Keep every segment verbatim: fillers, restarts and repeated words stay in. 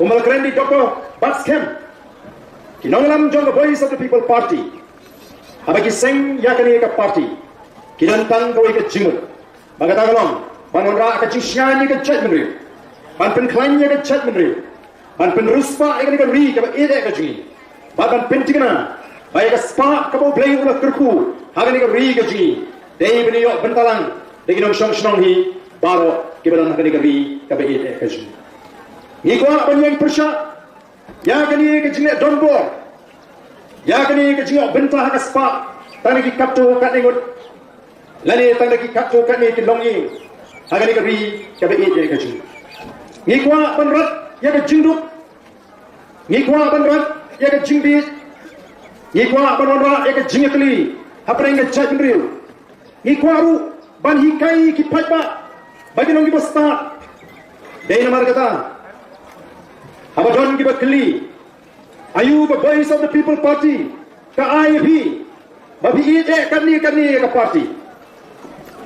Kumba la kren da i Doctor Batskhem, ki nongïalam jong ka Voice of the People Party, haba ki seng ïa kane ka party, ki don tang kawei ka jingmut, ba kata ka long ban wanrah ka jingsngewsih ïa ka jaitbynriew, ban pynkhlaiñ ïa ka jaitbynriew, ban pynriewspah ïa kane ka ri kaba ïeit eh ka jong ngi, bad ban pynthikna ba ïa ka spah kaba U Blei u la kyrkhu ha kane ka ri ka jong ngi, dei ban ïoh bynta lang da ki nongshong shnong hi baroh kiba don ha kane ka ri kaba ïeit eh ka jong ngi. Ngi kwah ban ïeng pyrshah ïa kane ka jingleh donbor, ïa kane ka jingïoh bynta ha ka spah tang da ki katto katne ngut, lane tang da ki katto katne ki longïing ha kane ka ri kaba ïeit eh ka jong ngi. Ngi kwah ban rat ïa ka jingduk, ngi kwah ban rat ïa ka jingbieit, ngi kwah ban wanrah ïa ka jingïatylli hapdeng ka jaitbynriew. Ngi kwah ruh ban hikai ki paidbah ba kin long kiba stad. Dei namar kata, haba don kiba kylli, aïu ka Voice of the People Party ka ai ïa phi ba phi ïeit eh katne katne ïa ka party?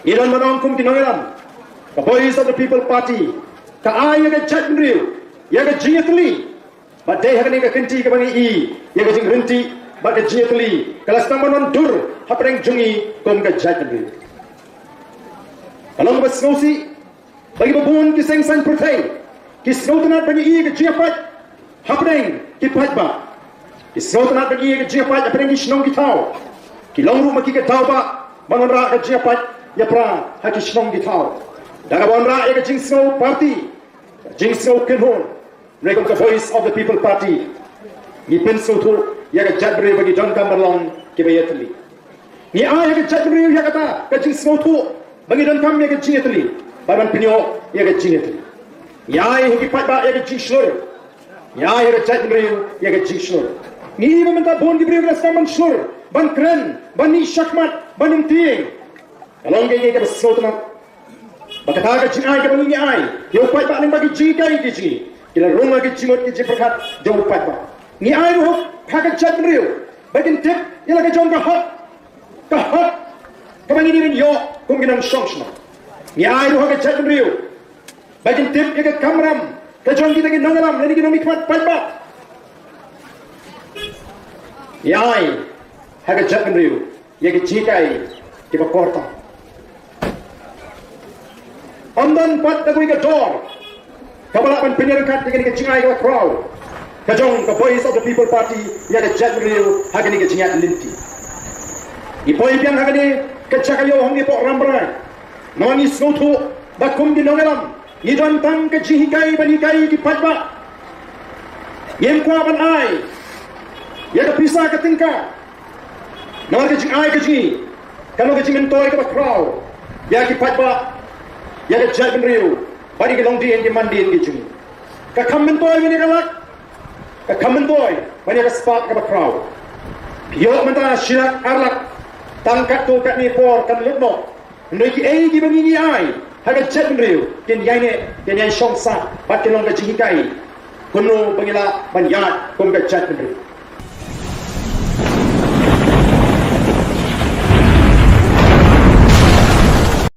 Ngi don ban ong kum ki nongïalam, ka Voice of the People Party ka ai ïa ka jaitbynriew ïa ka jingïatylli. Bad dei ha kane ka kynti kaba ngi i ïa ka jingryntih bad ka jingïatylli ka la sdang ban wan dur hapdeng jong ngi kum ka jaitbynriew. Ka long kaba sngewsih ba kiba bun ki seng saiñ pyrthei ki sngewtynnat ban ïohi ïa ka jingïapait hapdeng ki paidbah. Ki sngewtynnat ban ïohi ïa ka jingïapait hapdeng ki shnong ki thaw. Ki long ruh ma ki ka daw ba ban wanrah ka jingïapait ïapra ha ki shnong ki thaw da kaba wanrah ïa ka jingsngew party, ka jingsngew kynhun. Hynrei kum ka Voice of the People Party, ngi pynsngewthuh ïa ka jaitbynriew ba ngi donkam ban long kiba ïatylli. Ngi ai ha ka jaitbynriew ïa kata ka jingsngewthuh ba ngi donkam ïa ka jingïatylli bad ban pynïoh ïa ka jingïatylli. Ngi ai ha ki paidbah ïa ka jingshlur. Ngi ai ha ka jaitbynriew ïa ka jingshlur. Ngi i ba mynta bun ki briew ki la sdang ban shlur, ban kren, ban ïeh shakhmat, ban ïeng tieng. Ka long kaei kaba sngewtynnat ba kata ka jingai kaba ngi ai ïa u paidbah lyngba ki jinghikai ki jong ngi, ki la rung ha ki jingmut ki jingpyrkhat jong u paidbah. Ngi ai ruh ha ka jaitbynriew ba kin tip ïa la ka jong ka hok, ka hok kaba ngi dei ban ïoh kum ki nongshong shnong. Ngi ai ruh ha ka jaitbynriew ba kin tip ïa ka kamram ka jong kita ki nongïalam lane ki nongmihkhmat paidbah. Ngi ai ha ka jaitbynriew ïa ki jinghikai kiba kordor. Ym don pat da kawei ka dor kaba lah ban pynïaryngkat ïa kane ka jingai kaba khraw ka jong ka Voice of the People Party ïa ka jaitbynriew ha kane ka jingïaid lynti. Ngi poi biang ha kane ka jaka ïoh hangne hapoh Rambrai. Namar ngi sngewthuh ba kum ki nongïalam ngi don tang ka jinghikai ban hikai ïa ki paidbah. Ngim kwah ban ai ïa ka pisa ka tyngka. Namar ka jingai ka jong ngi ka long ka jingmyntoi kaba khraw ïa ki paidbah, ïa ka jaitbynriew bad ïa ki longdien ki mandien ki jong ngi. Ka kham myntoi ban ïa ka lak, ka kham myntoi ban ïa ka spah kaba khraw. Phi ïoh mynta shi lak ar lak tang katto katne por kan lut noh. Hynrei kiei kiba ngi ngi ai ha ka jaitbynriew kin ïai neh, kin ïai shong sah bad kin long ka jinghikai kumno ba ngi lah ban ïaid kum ka jaitbynriew.